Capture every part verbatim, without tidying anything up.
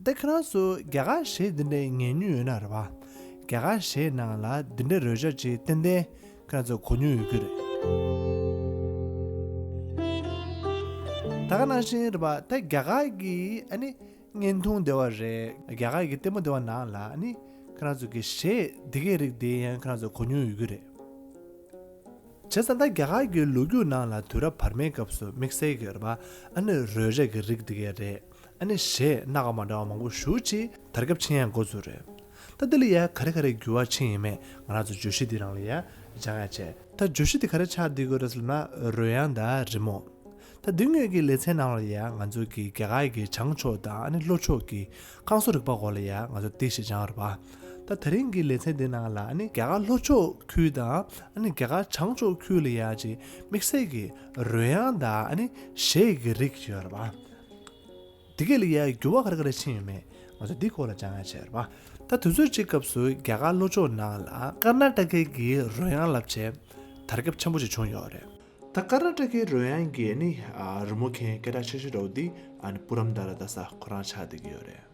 ད་ཁྱེད་རང་ཚོ་རྒྱ་གར་གཞས་འདི་འདྲའི་ཉན་མྱོང་ཡོད་ན་རེད་པ། རྒྱ་གར་གཞས་ནང་ལ་འདི་འདྲའི་རོལ་ཆ་ཅིག་ཏན་ཏན་ཁྱེད་རང་ཚོ་གོ་མྱོང་ཡོད་ཀྱི་རེད། ད་ག་ནང་བཞིན་རེད་པ། ད་རྒྱ་གར་གྱི་ཨ་ནི་བརྙན་ཐུང་སྡེ་བ་རེད། རྒྱ་གར་གྱི་ལྟད་མོ་སྡེ་བ་ནང་ལ་ཨ་ནི་ཁྱེད་རང་ཚོ་གི་གཞས་འདི་གའི་རིགས་འདི་ཡང་ཁྱེད་རང་ཚོ་གོ་མྱོང་ཡོད་ཀྱི་རེད། བྱས་ཙང་ད་རྒྱ་གར་གྱི་ལོ་རྒྱུས་ནང་ལ་དུས་རབས་བར་མའི་སྐབས་སུ་དམིགས་བསལ་གྱི་རེད་པ། ཨ་ནི་རོལ་ཆ་གི་རིགས་འདི་གའི་རེད། ཨ་ནི་གཞས་སྣ་ཁ་མ་འདྲ་བ་མང་པོ་ཞེ་ཅིག་དར་ཁྱབ་ཕྱིན་ཡ་འགོ་ཚུགས་རེད། ད་འདི་ལ་ཡ་ག་རེ་ག་རེ་འགྱུར་བ་ཕྱིན་ཡིན་མེད་ང་རང་ཚོ་བརྗོད་གཞི་འདི་ནང་ལ་ཡ་སྦྱང་ཡ་བྱས། ད་བརྗོད་གཞི་འདི་ག་རེ་ཆགས་བསྡད་ཀྱི་ཡོད་རེད་ཟེར་ན། རོལ་དབྱངས་དང་རི་མོ། ད་འདི་སྔོན་གྱི་ལེ་ཚན་ནང་ལ་ཡ་ང་ཚོ་གི་རྒྱ་གར་གྱི་བྱང་ཕྱོགས་དང་ཨ་ནི་ལྷོ་ཕྱོགས་ཀྱི་ཁང་བཟོ་རིག་པ་སྐོར་ལ་ཡ་ང་ཚོ་ཏོག་ཙམ་སྦྱངས་རེད་པ། ད་དེ་རིང་གི་ལེ་ཚན་འདི་ནང་ལ་ཨ་ནི་རྒྱ་གར་ལྷོ་ཕྱོགས་ཁུལ་དང་ཨ་ནི་རྒྱ་གར་བྱང་ཕྱོགས་ཁུལ་ལ་ཡ་ཅིག་དམིགས་བསལ་གྱི་རོལ་དབྱངས་དང་ཨ་ནི་གཞས་ཀྱི་རིགས་ཡོད་རེད་པ། འདི་གས་ལ་ཡ་འགྱུར་བ་ག་རེ་ག་རེ་ཕྱིན་ཡོད་མེད་ང་ཚོ་འདི་སྐོར་ལ་སྦྱང་ཡ་བྱས་རེད་པ། ད་དུས་ཚོད་གཅིག་སྐབས་སུ་རྒྱ་གར་ལྷོ་ཕྱོགས་ནང་ལ་ཀར་ན་ཊ་ཀའི་གི་རོལ་དབྱངས་ལབ་བྱས་དར་ཁྱབ་ཆེན་པོ་ཞིག་བྱུང་ཡོད་རེད། ད་ཀར་ན་ཊ་ཀའི་རོལ་དབྱངས་ཀྱི་ནི་ཨ་རི་མོ་མཁན་སྐད་གྲགས་ཆེ་ཤོས་འདྲ་བོ་འདི་ཨ་ནི་པུ་རམ་དྷ་ར་དྷ་ས་ཁོ་རང་ཆགས་བསྡད་ཀྱི་ཡོད་རེད།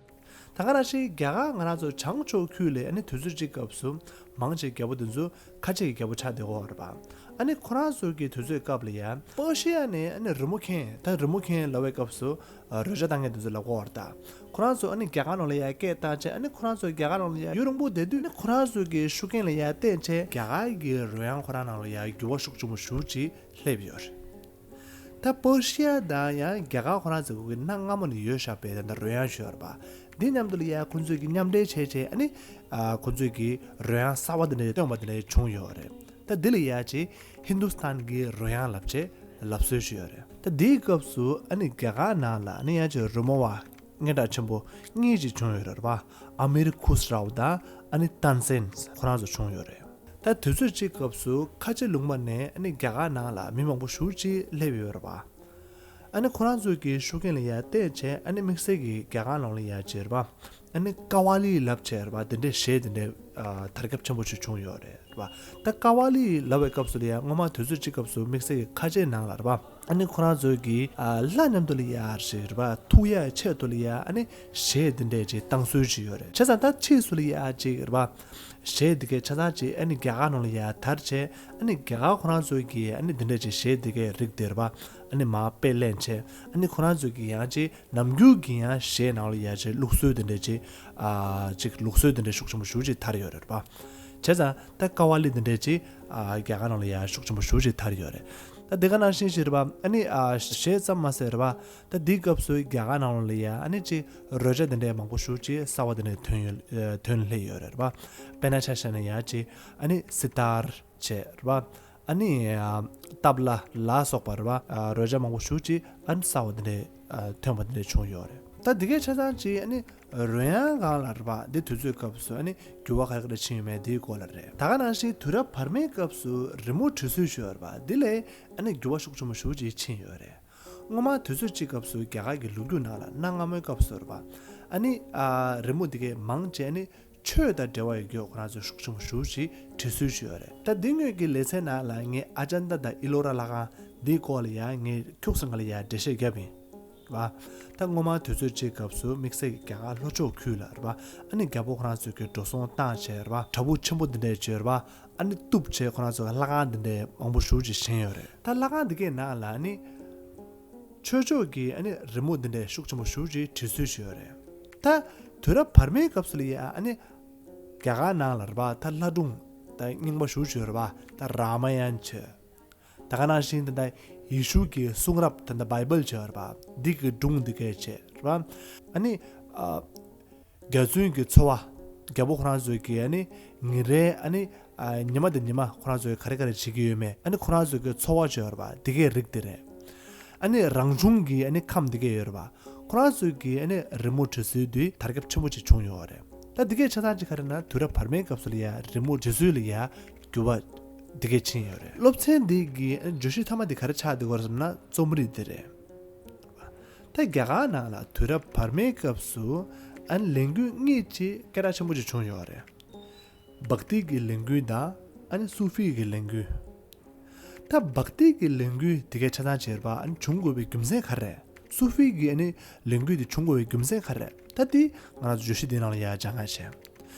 ད་ག་ནང་བཞིན་རྒྱ་གར་ང་རང་ཚོ་བྱང་ཕྱོགས་ཁུལ་ལ་ཨ་ནི་དུས་ཚོད་གཅིག་སྐབས་སུ་མང་ཆེ་རྒྱལ་པོ་འདི་ཚོ་ཁ་ཆེ་གི་རྒྱལ་པོ་ཆགས་བསྡད་ཀྱི་ཡོད་རེད་པ། ཨ་ནི་ཁོ་རང་ཚོ་གི་དུས་ཚོད་སྐབས་ལ་ཡ་པར་ཤི་ཡ་ནས་ཨ་ནི་རི་མོ་མཁན། ད་རི་མོ་མཁན་ལབ་པའི་སྐབས་སུ་ཨ་རོལ་ཆ་བཏང་མཁན་འདི་ཚོ་ལབ་ཀྱི་ཡོད་རེད། ད་ཁོ་རང་ཚོ་ཨ་ནི་རྒྱ་གར་ནང་ལ་ཡ་སྐད་བཏང་བྱས། ཨ་ནི་ཁོ་རང་ཚོ་རྒྱ་གར་ནང་ལ་ཡ་ཡུན་རིང་པོ་བསྡད་དུས་ཨ་ནི་ཁོ་རང་ཚོ་གི་ཤུགས་རྐྱེན་ལ་ཡ་བརྟེན་བྱས་རྒྱ་གར་གྱི་རོལ་དབྱངས་ཁོ་རང་ནང་ལ་ཡ་འགྱུར་བ་ཤུགས་ཆེན་པོ་ཞེ་ཅིག་སླེབས་ཡོད་རེད། ད་པར་ཤི་ཡ་དང་ཡང་རྒྱ་གར་ཁོ་རང་ཚོ་གི་གནའ་སྔ་མོ་ནས་ཡོད་བཞག་པའི་ད་ལྟ་རོལ་དབྱངས་ཤིག་ཡོད་རེད་པ། འདི་མཉམ་དུ་ལ་ཡ་ཁོ་ཚོས་ཀྱི་མཉམ་འབྲེལ་བྱས་བྱས་ཨ་ནི་ཨ་ཁོ་ཚོས་ཀྱི་རོལ་དབྱངས་གསར་པ་འདི་འདྲའི་བཏོན་པ་འདི་འདྲའི་བྱུང་ཡོད་རེད། ད་འདི་ལ་ཡ་ཅིག་ཧིན་དུ་སི་ཐན་གྱི་རོལ་དབྱངས་ལབ་བྱས་ལབ་སྲོལ་ཞིག་ཡོད་རེད། ད་འདིའི་སྐབས་སུ་ཨ་ནི་རྒྱ་གར་ནང་ལ་ཨ་ནི་ཡ་ཅིག་རི་མོ་བ་སྙན་གྲགས་ཆེན་པོ་གཉིས་ཅིག་བྱུང་ཡོད་རེད་པ། ཨ་མིར་ཁུས་རའོ་དང་ཨ་ནི་ཏན་སེན་ཁོ་རང་ཚོ་བྱུང་ཡོད་རེད། ད་དུས་ཚོད་གཅིག་སྐབས་སུ་ཁ་ཆེ་ལུང་པ་ནས་ཨ་ནི་རྒྱ་གར་ནང་ལ་མི་མང་པོ་ཞེ་ཅིག་སླེབས་ཡོད་རེད་པ། ཨ་ནི་ཁོ་རང་ཚོའི་གི་ཤུགས་རྐྱེན་ལ་ཡ་བརྟེན་བྱས་ཨ་ནི་དམིགས་བསལ་གྱི་རྒྱ་གར་ནང་ལ་ཡ་ཅིག་རེད་པ། ཨ་ནི་ཀ་ཝ་ལི་ལབ་བྱས་རེད་པ། དེ་འདྲའི་གཞས་དེ་འདྲའི་ཨ་དར་ཁྱབ་ཆེན་པོ་ཞིག་བྱུང་ཡོད་རེད་པ། ད་ཀ་ཝ་ལི་ལབ་པའི་སྐབས་སུ་ལ་ཡ་སྔོན་མ་དུས་ཚོད་གཅིག་སྐབས་སུ་དམིགས་བསལ་གྱི་ཁ་ཆེ་ནང་ལ་རེད་པ། ཨ་ནི་ཁོ་རང་ཚོའི་གི་ཨ་ལྷ་མཉམ་དུ་ལ་ཡ་ཞིག་རེད་པ། ཐུག་ཡ་ཆེད་དུ་ལ་ཡ་ཨ་ནི་གཞས་འདི་འདྲས་ཅིག་བཏང་སྲོལ་ཅིག་ཡོད་རེད། བྱས་ཙང་ད་ཕྱིས་སུ་ལ་ཡ་ཅིག་རེད་པ། གཞས་འདི་གའི་ཆ་ཚང་ཅིག་ཨ་ནི་རྒྱ་གར་ནང་ལ་ཡ་དར་བྱས། ཨ་ནི་རྒྱ་གར་ཁོ་རང་ཚོའི་གི་ཨ་ནི་འདི་འདྲས་ཅིག་གཞས་འདི་གའི་རིགས་འདི་རེད་པ། ཨ་ནི་མར་དཔེ་ལེན་བྱས། ཨ་ནི་ཁོ་རང་ཚོའི་གི་ཡང་ཅིག་ནམ་རྒྱུན་གྱི་ཡང་གཞས་ནང་ལ་ཡ་ཅིག་ལུགས་སྲོལ་འདི་འདྲས་ཅིག་ཨ་ཅིག་ལུགས་སྲོལ་འདི་འདྲས་ཤུགས་ཆེན་པོ་ཞེ་ཅིག་དར་ཡོད་རེད་པ། བྱས་ཙང་ད་ཀ་ཝ་ལི་འདི་འདྲས་ཅིག་ཨ་རྒྱ་གར་ནང་ལ་ཡ་ཤུགས་ཆེན་པོ་ཞེ་ཅིག་དར་ཡོད་རེད། ད་འདི་ག་ནང་བཞིན་ཞིག་རེད་པ། ཨ་ནི་ཨ་གཞས་ཙམ་མ་ཟད་རེད་པ། ད་འདིའི་སྐབས་སུ་རྒྱ་གར་ནང་ལ་ཡ་ཨ་ནི་ཅིག་རོལ་ཆ་འདི་འདྲས་མང་པོ་ཞེ་ཅིག་གསར་པ་འདི་འདྲས་ཐོན་ཡོད། ཨ་ཐོན་སླེབས་ཡོད་རེད་པ། དཔེར་ན་ཆ་བཞག་ན་ཡ་ཅིག་ཨ་ནི་སི་ཏར་བྱས་རེད་པ། ཨ་ནི་ཨ་ཏབ་ལ་ལ་སོགས་པ་རེད་པ། ཨ་རོལ་ཆ་མང་པོ་ཞེ་ཅིག་ཨ་ནི་གསར་པ་འདི་འདྲས་ཨ་ཐོན་པ་འདི་འདྲས་བྱུང་ཡོད་རེད། ད་འདི་གའི་ཆ་ཚང་ཅིག་ཨ་ནི་རོལ་དབྱངས་སྒང་ལ་རེད་པ། འདི་དུས་ཚོད་སྐབས་སུ་ཨ་ནི་འགྱུར་བ་ག་རེ་ག་རེ་ཕྱིན་ཡོད་མེད་འདིའི་སྐོར་ལ་རེད། ད་ག་ནང་བཞིན་དུས་རབས་བར་མའི་སྐབས་སུ་རི་མོ་འབྲི་སྲོལ་ཞིག་ཡོད་རེད་པ། འདི་ལ་ཨ་ནི་འགྱུར་བ་ཤུགས་ཆེན་པོ་ཞེ་ཅིག་ཕྱིན་ཡོད་རེད། སྔོན་མ་དུས་ཚོད་གཅིག་སྐབས་སུ་རྒྱ་གར་གྱི་ལོ་རྒྱུས་ནང་ལ་གནའ་སྔ་མོའི་སྐབས་སུ་རེད་པ། ཨ་ནི་ཨ་རི་མོ་འདི་གའི་མང་ཆེ་ཨ་ནི་ཆོས་དང་འབྲེལ་བ་ཡོད་རྒྱུ་ཁོ་རང་ཚོས་ཤུགས་ཆེན་པོ་ཞེ་ཅིག་འབྲི་སྲོལ་ཞིག་ཡོད་རེད། ད་འདི་སྔོན་གྱི་ལེ་ཚན་ནང་ལ་ངས་ཨ་ཅན་ད་དང་ཨི་ལོ་ར་ལྷ་ཁང་འདིའི་སྐོར་ལ་ཡང་ངས་ཁྱུག་ཙམ་ང་ལ་ཡང་འགྲེལ་བཤད་བརྒྱབ་ཡིན། རེད་པ། ད་སྔོན་མ་དུས་ཚོད་གཅིག་སྐབས་སུ་དམིགས་བསལ་གྱི་རྒྱ་གར་ལྷོ་ཕྱོགས་ཁུལ་ལ་རེད་པ། ཨ་ནི་རྒྱལ་པོ་ཁོ་རང་ཚོས་ཀྱི་འགྲོ་སོང་བཏང་བྱས་རེད་པ། བྲག་ཕུག་ཆེན་པོ་འདི་འདྲས་བྱས་རེད་པ། ཨ་ནི་གཏུབ་བྱས་ཁོ་རང་ཚོ་ལྷ་ཁང་འདི་འདྲས་མང་པོ་ཞེ་ཅིག་བཞེངས་ཡོད་རེད། ད་ལྷ་ཁང་འདི་གའི་ནང་ལ་ཨ་ནི་ཆོས་ཕྱོགས་ཀྱི་ཨ་ནི་རི་མོ་འདི་འདྲས་ཤུགས་ཆེན་པོ་ཞེ་ཅིག་འབྲི་སྲོལ་ཞིག་ཡོད་རེད། ད་དུས་རབས་བར་མའི་སྐབས་སུ་ལ་ཡ་ཨ་ནི་རྒྱ་གར་ནང་ལ་རེད་པ། ད་ལྷ་སྒྲུང་ད་རྙིང་པ་ཞེ་ཅིག་ཡོད་རེད་པ། ད་རཱ་མ་ཡན་བྱས། ད་ག་ནང་བཞིན་དེ་འདྲ་ཡེ་ཤུ་གི་གསུང་རབ་དེ་འདྲ་བྷའི་བལ་བྱས་རེད་པ། འདི་གི་སྒྲུང་འདི་གས་བྱས་རེད་པ། ཨ་ནི་ཨ་རྒྱ་བཙུན་གྱི་འཚོ་བ། རྒྱལ་པོ་ཁོ་རང་ཚོས་ཀྱི་ཨ་ནི་ཉིན་རེའི་ཨ་ནི་ཨ་ཉི་མ་དང་ཉི་མ་ཁོ་རང་ཚོས་ག་རེ་ག་རེ་བྱེད་ཀྱི་ཡོད་མེད། ཨ་ནི་ཁོ་རང་ཚོས་ཀྱི་འཚོ་བ་བྱས་རེད་པ། འདི་གས་རིགས་འདི་རེད། ཨ་ནི་རང་བྱུང་གི་ཨ་ནི་ཁམས་འདི་གས་ཡོད་རེད་པ། ཁོ་རང་ཚོས་ཀྱི་ཨ་ནི་རི་མོ་འབྲི་སྲོལ་འདི་དར་ཁྱབ་ཆེན་པོ་ཅིག་བྱུང་ཡོད་རེད། ད་འདི་གས་ཆ་ཚང་ཅིག་ག་རེ་ན་དུས་རབས་བར་མའི་སྐབས་སུ་ལ་ཡ་རི་མོ་འབྲི་སྲོལ་ལ་ཡ་འགྱུར་བ་འདི་གས་ཕྱིན་ཡོད་རེད། སློབ་ཚན་འདི་གི་བརྗོད་གཞི་མཐའ་མ་འདི་ག་རེ་ཆགས་བསྡད་ཀྱི་ཡོད་རེད་ཟེར་ན་རྩོམ་རིག་འདི་རེད། ད་རྒྱ་གར་ནང་ལ་དུས་རབས་བར་མའི་སྐབས་སུ་ཨ་ནི་ལས་འགུལ་གཉིས་ཅིག་སྐད་གྲགས་ཆེན་པོ་ཅིག་བྱུང་ཡོད་རེད། བྷག་ཏི་གི་ལས་འགུལ་དང་ཨ་ནི་སུ་ཧྥི་གི་ལས་འགུལ། ད་བྷག་ཏི་གི་ལས་འགུལ་འདི་གའི་ཆ་ཚང་བྱས་རེད་པ། ཨ་ནི་བྱུང་དགོས་པའི་རྒྱུ་མཚན་ག་རེ་རེད། སུ་ཧྥི་གི་ཨ་ནི་ལས་འགུལ་དེ་བྱུང་དགོས་པའི་རྒྱུ་མཚན་ག་རེ་རེད། ད་དེ་ང་རང་ཚོ་བརྗོད་གཞི་དེ་ནང་ལ་ཡ་སྦྱང་ཡ་བྱས།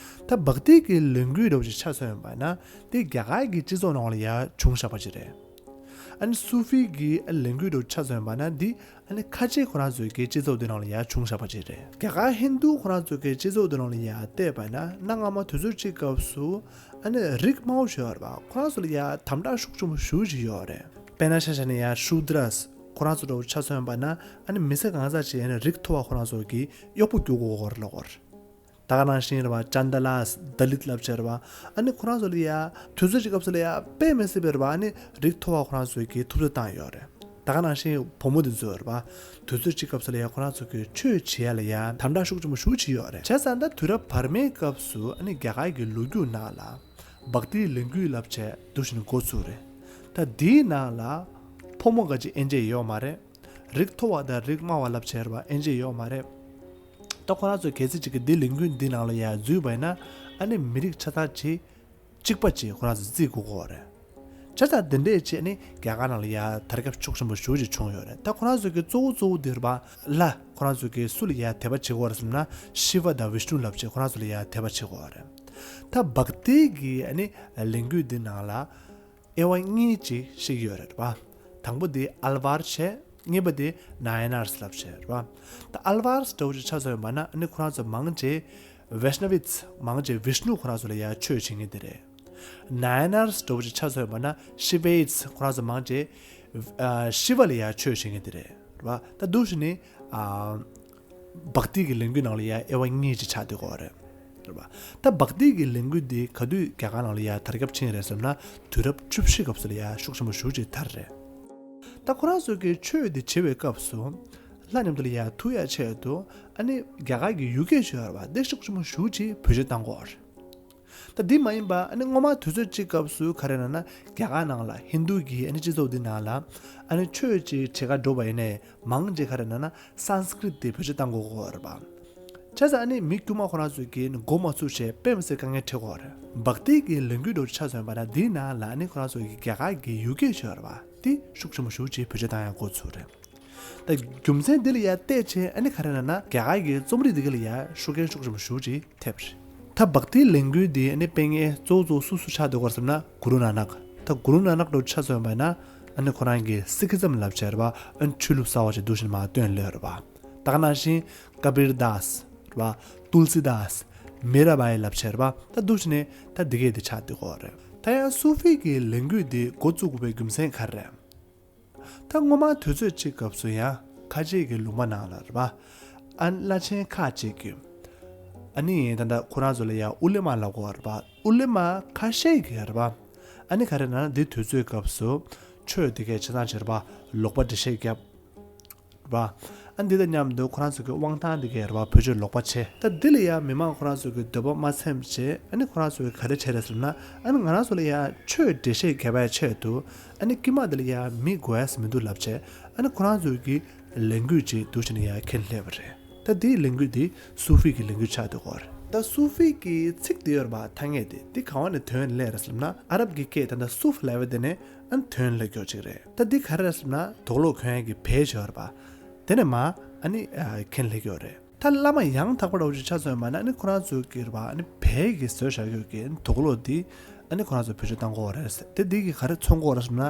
ད་བྷག་ཏི་གི་ལས་འགུལ་འདྲ་བོ་ཞིག་ཆགས་སོང་ཡོད་པ་ན་དེ་རྒྱ་གར་གྱི་སྤྱི་ཚོགས་ནང་ལ་ཡ་བྱུང་བཞག་པ་ཅིག་རེད། ཨ་ནི་སུ་ཧྥི་གི་ལས་འགུལ་འདྲ་བོ་ཆགས་སོང་ཡོད་པ་ན་འདི་ཨ་ནི་ཁ་ཆེ་ཁོ་རང་ཚོའི་གི་སྤྱི་ཚོགས་དེ་ནང་ལ་ཡ་བྱུང་བཞག་པ་ཅིག་རེད། རྒྱ་གར་ཧིན་དུ་ཁོ་རང་ཚོའི་གི་སྤྱི་ཚོགས་དེ་ནང་ལ་ཡ་བལྟས་པ་ན་གནའ་སྔ་མོ་དུས་ཚོད་ཅིག་སྐབས་སུ་ཨ་ནི་རིགས་དམའ་བོ་ཞིག་ཡོད་རེད་པ། ཁོ་རང་ཚོ་ལ་ཡ་དམ་དྲག་ཤུགས་ཆེན་པོ་ཞེ་པོ་ཅིག་ཡོད་རེད། དཔེར་ན་ཆ་བཞག་ན་ཡ་ཤུ་དྲ་ཁོ་རང་ཚོ་འདྲ་བོ་ཆ་མཚོན་པ་ན་ཨ་ནི་མི་ཚེ་གང་ཟག་ཅིག་ཨ་ནི་རིགས་མཐོ་བ་ཁོ་རང་ཚོ་གི་གཡོག་པོ་རྒྱུག་དགོས་ཀྱི་ཡོད་རེད་ལབ་ཀྱི་ཡོད་རེད། ད་ག་ནང་བཞིན་རེད་པ། ཅན་ད་ལཱས། ད་ལིད་ལབ་བྱས་རེད་པ། ཨ་ནི་ཁོ་རང་ཚོ་ལ་ཡ་དུས་ཚོད་ཅིག་སྐབས་སུ་ལ་ཡ་དཔེ་མི་སྲིད་པའི་རེད་པ། ཨ་ནི་རིགས་མཐོ་བ་ཁོ་རང་ཚོ་གི་ཐུབ་ཚོད་བཏང་ཡོད་རེད། ད་ག་ནང་བཞིན་བུ་མོ་དེ་ཚོ་རེད་པ། དུས་ཚོད་ཅིག་སྐབས་སུ་ལ་ཡ་ཁོ་རང་ཚོ་གི་ཆོས་བྱེད་ཡ་ལ་ཡ་དམ་དྲག་ཤུགས་ཆེན་པོ་ཞེ་པོ་ཅིག་ཡོད་རེད། བྱས་ཙང་ད་དུས་རབས་བར་མའི་སྐབས་སུ་ཨ་ནི་རྒྱ་གར་གྱི་ལོ་རྒྱུས་ནང་ལ་བྷག་ཏིའི་ལས་འགུལ་ལབ་བྱས་འདུག་བཞིན་འགོ་ཚུགས་རེད། ད་དེའི་ནང་ལ་ཕོ་མོ་ག་ཅིག་དབྱེ་འབྱེད་ཡོད་མ་རེད། རིགས་མཐོ་བ་དང་རིགས་དམའ་བ་ལབ་བྱས་རེད་པ། དབྱེ་འབྱེད་ཡོད་མ་རེད། ད་ཁོ་རང་ཚོ་གལ་སྲིད་ཅིག་གི་འདི་ལས་འགུལ་འདི་ནང་ལ་ཡ་འཛུལ་བ་ཡིན་ན་ཨ་ནི་མི་རིགས་ཆ་ཚང་ཅིག་གཅིག་པ་ཅིག་ཁོ་རང་ཚོ་བརྩི་དགོས་ཀྱི་ཡོད་རེད། བྱས་ཙང་འདི་འདྲས་བྱས་ནས་རྒྱ་གར་ནང་ལ་ཡ་དར་ཁྱབ་ཤུགས་ཆེན་པོ་ཞེ་པོ་ཅིག་བྱུང་ཡོད་རེད། ད་ཁོ་རང་ཚོ་གི་གཙོ་བོ་གཙོ་བོ་འདི་རེད་པ། ལྷ་ཁོ་རང་ཚོ་གི་སུ་ལ་ཡ་དད་པ་བྱེད་ཀྱི་ཡོད་རེད་ཟེར་ན་ཤི་ཝ་དང་བིཤ་ནུ་ལབ་བྱས་ཁོ་རང་ཚོ་ལ་ཡ་དད་པ་བྱེད་ཀྱི་ཡོད་རེད། ད་བྷག་ཏི་གི་ཨ་ནི་ལས་འགུལ་འདི་ནང་ལ་དབྱེ་བ་གཉིས་ཅིག་བཤད་ཀྱི་ཡོད་རེད་པ། དང་པོ་དེ་ཨལ་ཝར་བྱས། གཉིས་པ་དེ་ནཱ་ཡ་ནར་ལབ་བྱས་རེད་པ། ད་ཨལ་ཝར་འདྲ་བོ་ཅིག་ཆ་མཚོན་པ་ན་ཨ་ནི་ཁོ་རང་ཚོ་མང་ཆེ་ཝེཤ་ནབ་ཚ། མང་ཆེ་བིཤ་ནུ་ཁོ་རང་ཚོ་ལ་ཡ་ཆོས་བྱེད་མཁན་དེ་རེད། ནཱ་ཡ་ནར་འདྲ་བོ་ཅིག་ཆ་མཚོན་པ་ན་ཤི་ཝ་ཚ། ཁོ་རང་ཚོ་མང་ཆེ་ཨ་ཤི་ཝ་ལ་ཡ་ཆོས་བྱེད་མཁན་དེ་རེད། རེད་པ། ད་འདུག་བྱས་ནས་ཨ་བྷག་ཏི་གི་ལས་འགུལ་ནང་ལ་ཡ་དབྱེ་བ་གཉིས་ཅིག་ཆགས་བསྡད་ཀྱི་ཡོད་རེད། རེད་པ། ད་བྷག་ཏི་གི་ལས་འགུལ་འདི་ག་དུས་རྒྱ་གར་ནང་ལ་ཡ་དར་ཁྱབ་ཕྱིན་རེད་ཟེར་ན་དུས་རབས་བཅུ་བཞི་སྐབས་སུ་ལ་ཡ་ཤུགས་ཆེན་པོ་ཞེ་པོ་ཅིག་དར་རེད། ད་ཁོ་རང་ཚོ་གི་ཆོས་འདི་བྱེད་པའི་སྐབས་སུ་ལྷ་མཉམ་དུ་ལ་ཡ་ཐུག་ཡ་ཆེད་དུ་ཨ་ནི་རྒྱ་གར་གྱི་ཡུལ་སྐད་ཅིག་ཡོད་རེད་པ། འདི་ཤུགས་ཆེན་པོ་ཞེ་པོ་ཅིག་བེད་སྤྱོད་བཏང་གི་ཡོད་རེད། ད་འདི་མ་ཡིན་པ་ཨ་ནི་སྔོན་མ་དུས་ཚོད་ཅིག་སྐབས་སུ་ག་རེ་ན་ན་རྒྱ་གར་ནང་ལ་ཧིན་དུ་གི་ཨ་ནི་སྤྱི་ཚོགས་འདི་ནང་ལ་ཨ་ནི་ཆོས་ཅིག་བྱེད་ག་འགྲོ་བ་ཡིན་ནའི་མང་ཆེ་ག་རེ་ན་ན་སཾ་སྐྲྀཏ་དེ་བེད་སྤྱོད་བཏང་དགོས་ཀྱི་ཡོད་རེད་པ། བྱས་ཙང་ཨ་ནི་མི་དཀྱུས་མ་ཁོ་རང་ཚོས་ཀྱིས་མགོ་མ་ཚོས་བྱས་དཔེ་མི་སྲིད་དཀའ་ངལ་འཕྲད་ཀྱི་ཡོད་རེད། བྷག་ཏི་གི་ལས་འགུལ་འདྲ་བོ་ཆ་མཚོན་པ་ན་འདིའི་ནང་ལ་ཨ་ནི་ཁོ་རང་ཚོ་གི་རྒྱ་གར་གྱི་ཡུལ་སྐད་ཅིག་ཡོད་རེད་པ། དེ་ཤུགས་ཆེན་པོ་ཞེ་པོ་ཅིག་བེད་སྤྱོད་བཏང་ཡ་འགོ་ཚུགས་རེད། ད་རྒྱུ་མཚན་འདི་ལ་ཡ་བལྟས་བྱས་ཨ་ནི་ག་རེ་ན་ན་རྒྱ་གར་གྱི་རྩོམ་རིག་འདི་ག་ལ་ཡ་ཤུགས་རྐྱེན་ཤུགས་ཆེན་པོ་ཞེ་པོ་ཅིག་ཐེབས་རེད། ད་བྷག་ཏིའི་ལས་འགུལ་འདི་ཨ་ནི་སྤེལ་མཁན་གཙོ་བོ་གཙོ་བོ་སུ་སུ་ཆགས་བསྡད་ཀྱི་ཡོད་རེད་ཟེར་ན་གུ་རུ་ནཱ་ནག། ད་གུ་རུ་ནཱ་ནག་འདྲ་བོ་ཆ་མཚོན་པ་ན་ཨ་ནི་ཁོ་རང་གི་སིག་ཧི་ཛམ་ལབ་བྱས་རེད་པ། ཨ་ནི་ཆོས་ལུགས་གསར་བ་ཅིག་འདུག་བཞིན་མར་བཏོན་སླེབས་རེད་པ། ད་ག་ནང་བཞིན་ཀ་བིར་དཱས་རེད་པ། ཏུལ་སི་དཱས། མི་ར་བྷའི་ལབ་བྱས་རེད་པ། ད་འདུག་བྱས་ནས་ད་འདི་གས་འདི་ཆགས་བསྡད་ཀྱི་ཡོད་རེད། ད་ཡང་སུ་ཧྥི་གི་ལས་འགུལ་འདི་འགོ་བཙུགས་དགོས་པའི་རྒྱུ་མཚན་ག་རེ་རེད། ད་སྔོན་མ་དུས་ཚོད་ཅིག་སྐབས་སུ་ཡང་ཁ་ཆེ་གི་ལུང་པ་ནང་ལ་རེད་པ། ཨ་ནི་བླ་ཆེན་ཁག་ཅིག་གིས་ཨ་ནི་ད་ལྟ་ཁོ་རང་ཚོ་ལ་ཡང་དབུ་ལེ་མ་ལབ་ཀྱི་ཡོད་རེད་པ། དབུ་ལེ་མ་ཁ་ཤས་ཀྱིས་རེད་པ། ཨ་ནི་ག་རེ་ན་འདི་དུས་ཚོད་སྐབས་སུ་ཆོས་འདི་གས་ཆ་ཚང་བྱས་རེད་པ། ལོག་པ་འགྲེལ་བཤད་བརྒྱབ། རེད་པ། ཨ་འདི་དང་མཉམ་དུ་ཁོ་རང་ཚོ་གི་དབང་ཐང་འདི་གས་རེད་པ། བེད་སྤྱོད་ལོག་པ་བྱས། ད་འདི་ལ་ཡང་མི་མང་ཁོ་རང་ཚོ་གི་འདོད་པ་མ་ཚིམ་བྱས། ཨ་ནི་ཁོ་རང་ཚོ་གི་ག་རེ་བྱས་རེད་ཟེར་ན། ཨ་ནི་ང་རང་ཚོ་ལ་ཡང་ཆོས་འགྲེལ་བཤད་རྒྱབ་པའི་ཆེད་དུ་ཨ་ནི་དཀྱུས་མ་འདི་ལ་ཡང་མི་དགོས་ཡ་མི་འདུག་ལབ་བྱས། ཨ་ནི་ཁོ་རང་ཚོ་གི་ལས་འགུལ་ཅིག་འདུག་བྱས་ནས་ཡང་འཁྱེར་སླེབས་པ་རེད། ད་འདིའི་ལས་འགུལ་འདི་སུ་ཧྥི་གི་ལས་འགུལ་ཆགས་བསྡད་ཀྱི་ཡོད་རེད། ད་སུ་ཧྥི་གི་ཚིག་འདི་ཡོད་རེད་པ། ཐ་སྙད་འདི་འདི་ག་བ་ནས་ཐོན་སླེབས་རེད་ཟེར་ན་ཨ་རབ་ཀྱི་སྐད་ད་ལྟ་སུ་ཧྥ་ལབ་པ་དེ་ནས་ཨ་ནི་ཐོན་སླེབས་ཀྱི་ཡོད་ཅིག་རེད། ད་འདི་ག་རེ་རེད་ཟེར་ན་དུག་ལོག་གྱོན་ཡ་གི་བལ་ཅིག་ཡོད་རེད་པ། དེ་ནས་མར་ཨ་ནི་ཨ་འཁྱེར་སླེབས་ཀྱི་ཡོད་རེད། ད་བླ་མ་ཡང་དག་པ་འདྲ་བོ་ཅིག་ཆ་མཚོན་པ་ན་ཨ་ནི་ཁོ་རང་ཚོའི་གི་རེད་པ། ཨ་ནི་བལ་གྱིས་བཟོས་བཞག་ཡོད་ཀྱི་དུག་ལོག་འདི་ཨ་ནི་ཁོ་རང་ཚོས་བེད་སྤྱོད་བཏང་གི་ཡོད་རེད། དེ་འདི་གིས་ག་རེ་མཚོན་གྱི་ཡོད་རེད་ཟེར་ན།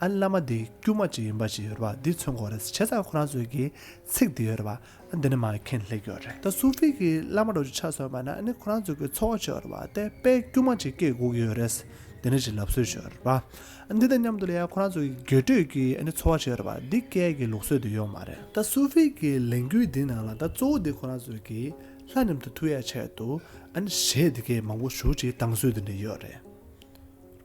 ཨ་ནི་བླ་མ་འདི་དཀྱུས་མ་ཅིག་ཡིན་པ་ཅིག་ཡོད་རེད་པ། འདི་མཚོན་གྱི་ཡོད་རེད། བྱས་ཙང་ཁོ་རང་ཚོའི་གི་ཚིག་འདི་ཡོད་རེད་པ། ཨ་འདི་ནས་མར་འཁྱེར་སླེབས་ཀྱི་ཡོད་རེད། ད་སུ་ཧྥི་གི་བླ་མ་འདྲ་བོ་ཅིག་ཆ་མཚོན་པ་ན་ཨ་ནི་ཁོ་རང་ཚོའི་གི་འཚོ་བ་ཅིག་ཡོད་རེད་པ། དེ་དཔེ་དཀྱུས་མ་ཅིག་སྐྱེལ་དགོས་ཀྱི་ཡོད་རེད། དེ་འདྲ་ཅིག་ལབ་སྲོལ་ཅིག་ཡོད་རེད་པ། ཨ་འདི་དང་མཉམ་དུ་ལ་ཡང་ཁོ་རང་ཚོ་གི་དགོད་བྲོ་གི་ཨ་ནི་འཚོ་བ་ཅིག་ཡོད་རེད་པ། འདི་སྐྱེལ་གྱི་ལུགས་སྲོལ་དེ་ཡོད་མ་རེད། ད་སུ་ཧྥི་གི་ལས་འགུལ་འདི་ནང་ལ་ད་གཙོ་བོ་འདི་ཁོ་རང་ཚོ་གི་ལྷ་མཉམ་དུ་ཐུག་ཡ་ཆེད་དུ་ཨ་ནི་གཞས་འདི་གས་མང་པོ་ཞེ་པོ་ཅིག་བཏང་སྲོལ་དེ་འདྲ་ཡོད་རེད་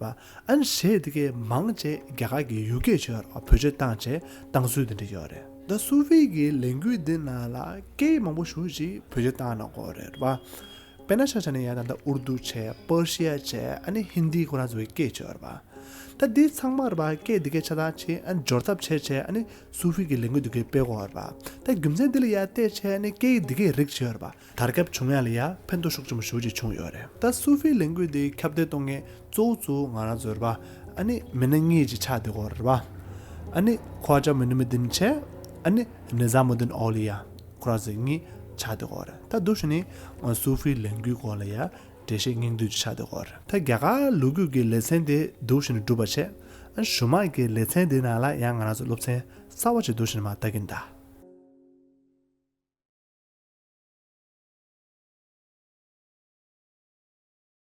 པ། ཨ་ནི་གཞས་འདི་གས་མང་ཆེ་རྒྱ་གར་གྱི་ཡུལ་སྐད་ཅིག་ཡོད་རེད་པ། བེད་སྤྱོད་བཏང་བྱས་བཏང་སྲོལ་དེ་འདྲ་ཡོད་རེད། ད་སུ་ཧྥི་གི་ལས་འགུལ་འདི་ནང་ལ་སྐད་མང་པོ་ཞེ་པོ་ཅིག་བེད་སྤྱོད་བཏང་གནང་གི་ཡོད་རེད་པ། དཔེར་ན་ཆ་བཞག་ན་ཡང་ད་ལྟ་ཨུར་དུ་བྱས། པར་ཤི་ཡ་བྱས། ཨ་ནི་ཧིན་དི་ཁོ་རང་ཚོའི་སྐད་ཅིག་ཡོད་རེད་པ། ད་འདི་ཚང་མ་རེད་པ། སྐད་འདི་གས་ཆ་ཚང་བྱས། ཨ་ནི་སྦྱོར་ཐབས་བྱས་བྱས། ཨ་ནི་སུ་ཧྥི་གི་ལས་འགུལ་འདི་གས་སྤེལ་གྱི་ཡོད་རེད་པ། ད་རྒྱུ་མཚན་འདི་ལ་ཡ་བལྟས་བྱས། ཨ་ནི་སྐད་འདི་གས་རིགས་ཅིག་ཡོད་རེད་པ། དར་ཁྱབ་བྱུང་ཡ་ལ་ཡ་ཕན་ཐོགས་ཤུགས་ཆེན་པོ་ཞེ་པོ་ཅིག་བྱུང་ཡོད་རེད། ད་སུ་ཧྥི་ལས་འགུལ་འདི་ཁྱབ་གདལ་གཏོང་མཁན་གཙོ་བོ་གཙོ་བོ་ང་རང་ཚོ་རེད་པ། ཨ་ནི་མི་སྣ་གཉིས་ཅིག་ཆགས་བསྡད་ཀྱི་ཡོད་རེད་པ། ཨ་ནི་ཁ་ཝ་ཇ་མུ་ནི་མུ་དིན་བྱས། ཨ་ནི་ནི་ཛ་མུ་དིན་ཨོ་ལི་ཡ་ཁོ་རང་ཚོ་གཉིས་ཆགས་བསྡད་ཡོད་རེད། ད་འདུག་བྱས་ནས་སུ་ཧྥི་ལས་འགུལ་སྐོར་ལ་ཡ་འགྲེལ་བཤད་སྙིང་བསྡུས་ཅིག་ཆགས་བསྡད་ཡོད་རེད། ད་རྒྱ་གར་ལོ་རྒྱུས་ཀྱི་ལེ་ཚན་དེ་འདུག་བྱས་ནས་གྲུབ་པ་བྱས། ཨ་གཞུག་མ་གི་ལེ་ཚན་དེ་ནང་ལ་ཡང་ང་རང་ཚོ་སློབ་ཚན་གསར་པ་ཅིག་འདུག་བྱས་ནས་མར་ལྟ་གིན་གདའ།